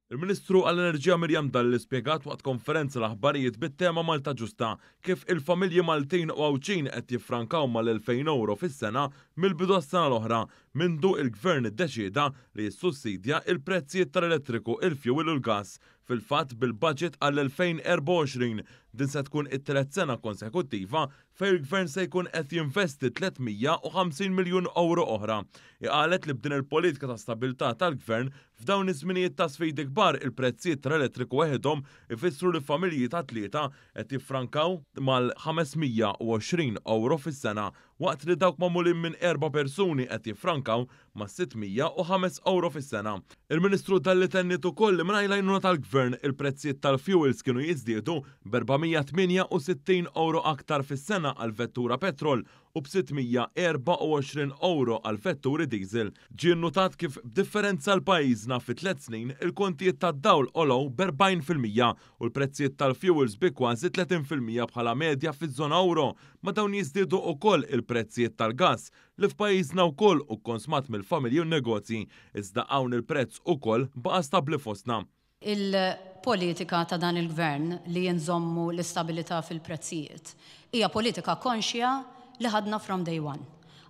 Il-Ministru għall-Enerġija Miriam Dalli spjegat waqt konferenza l-aħbarijiet bit-tema Malta Ġusta kif il-familji Maltin u Għawdxin qed jiffrankaw mal-2,000 ewro fis-sena mill-bidu tas-sena l-oħra mindu il-Gvern iddeċieda li jissussidja il-prezzijiet tal-elettriku, il-fuel u l-gas. Fil-fatt, bil-budget għall-2024 din se tkun it-tielet sena konsekuttiva fejn il-Gvern se jkun qed jinvesti 350 miljun ewro oħra. Qalet li b'din il-politika ta' stabilità tal-Gvern f'dawn iż-żminijiet ta' sfidi kbar, il-prezzijiet tal-elettriku weħidhom ifissru li familji ta' tlieta qed jiffrankaw mal-520 ewro fis-sena, waqt li dawk magħmulin minn erba' persuni qed jiffrankaw ma' 605 ewro fis-sena. Il-Ministru Dalli tenniet ukoll li mingħajr l-għajnuna tal-Gvern il-prezzijiet tal-fuels kienu jiżdiedu b'468 ewro aktar fis-sena għal vettura petrol u b'624 ewro għal vetturi diesel. Ġie nnutat kif b'differenza għal pajjiżna, fi 3 snin il-kontijiet tad-dawl għolow b'40% u l-prezzijiet tal-fuels bi kważi 30% bħala medja fiż-żona ewro. Ma' dawn jiżdiedu wkoll il-prezzijiet tal-gass li f'pajjiżna wkoll hu kkonsmat mill-familji u n-negozji, iżda hawn il-prezz ukoll baqa' stabbli fostna. Il-politika ta' dan il-Gvern li jinżommu l-istabilità fil-prezzijiet hija politika konxja li ħadna from day one,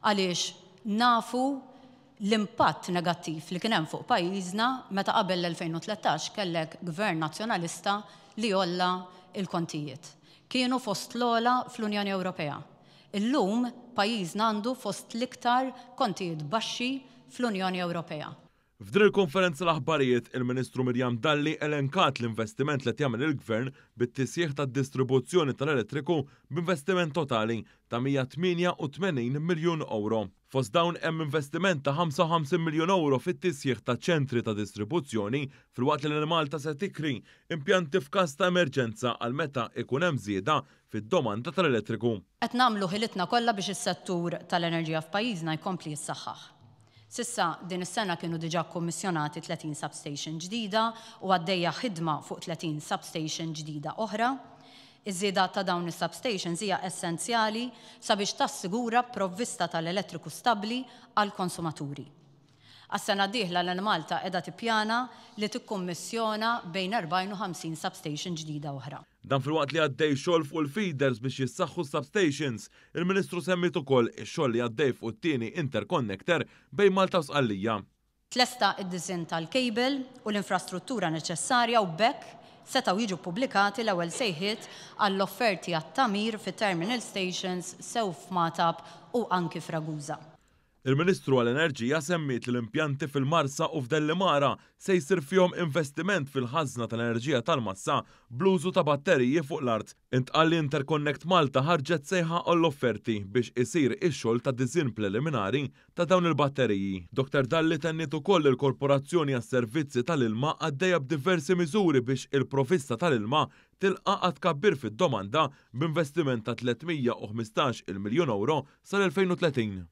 għaliex nafu l-impatt negattiv li kien hemm fuq pajjiżna meta qabel l-2013 kellek Gvern Nazzjonalista li għolla l-kontijiet. Kienu fost l-ogħla fl-Unjoni Ewropea. Illum pajjiżna għandu fost l-iktar kontijiet baxxi fl-Unjoni Ewropea. F'din il-konferenza l-aħbarijiet, il-Ministru Miriam Dalli elenkat l-investiment li qed jagħmel il-Gvern bit-tisjieħ tad-distribuzzjoni tal-elettriku b'investiment totali ta' 188 miljun ewro. Fost dawn hemm investiment ta' 55 miljun ewro fit-tisjieħ ta' ċentri ta' distribuzzjoni, filwaqt li l-Enemalta se tikri impjanti f'każ ta' emerġenza għal meta ikun hemm żieda fid-domanda tal-elettriku. Qed nagħmlu ħilitna kollha biex is-settur tal-enerġija f'pajjiżna jkompli jissaħħaħ. S'issa din is-sena kienu diġà kkummissjonati 30 substation ġdida u għaddejja ħidma fuq 30 substation ġdida oħra. Iż-żieda ta' dawn is-substations hija essenzjali sabiex tassigura provvista tal-elettriku stabbli għall-konsumaturi. Għas-sena d-dieħla l-Enemalta qiegħda tippjana li tikkummissjona bejn 40 u 50 substation ġdida oħra. Dan filwaqt li għaddej xogħol fuq il-feeders biex jissaħħu s-substations. Il-Ministru semmiet ukoll ix-xogħol li għaddej fuq it-tieni interconnector bejn Malta u Sqallija. Tlesta d-disinn tal-cable u l-infrastruttura neċessarja u b'hekk setgħu jiġu ppubblikati l-ewwel sejħiet għall-offerti għat-tagħmir fit-terminal stations sew f'Magħtab u anki f'Ragusa. Il-Ministru għall-Enerġija semmiet li l-impjanti fil-Marsa u f'Dellimara se jsir fihom investiment fil-ħażna tal-enerġija tal-massa bl-użu ta' batteriji fuq l-art. Intqal li Interconnect Malta ħarġet sejħa għall-offerti biex isir ix-xogħol ta' disinn preliminari ta' dawn il-batteriji. Dottor Dalli tenniet ukoll li l-Korporazzjoni għas-Servizzi tal-Ilma għaddejja b'diversi miżuri biex il-provvista tal-ilma tilqa' għat-tkabbir fid-domanda b'investiment ta' 315 il miljun ewro sal-2030.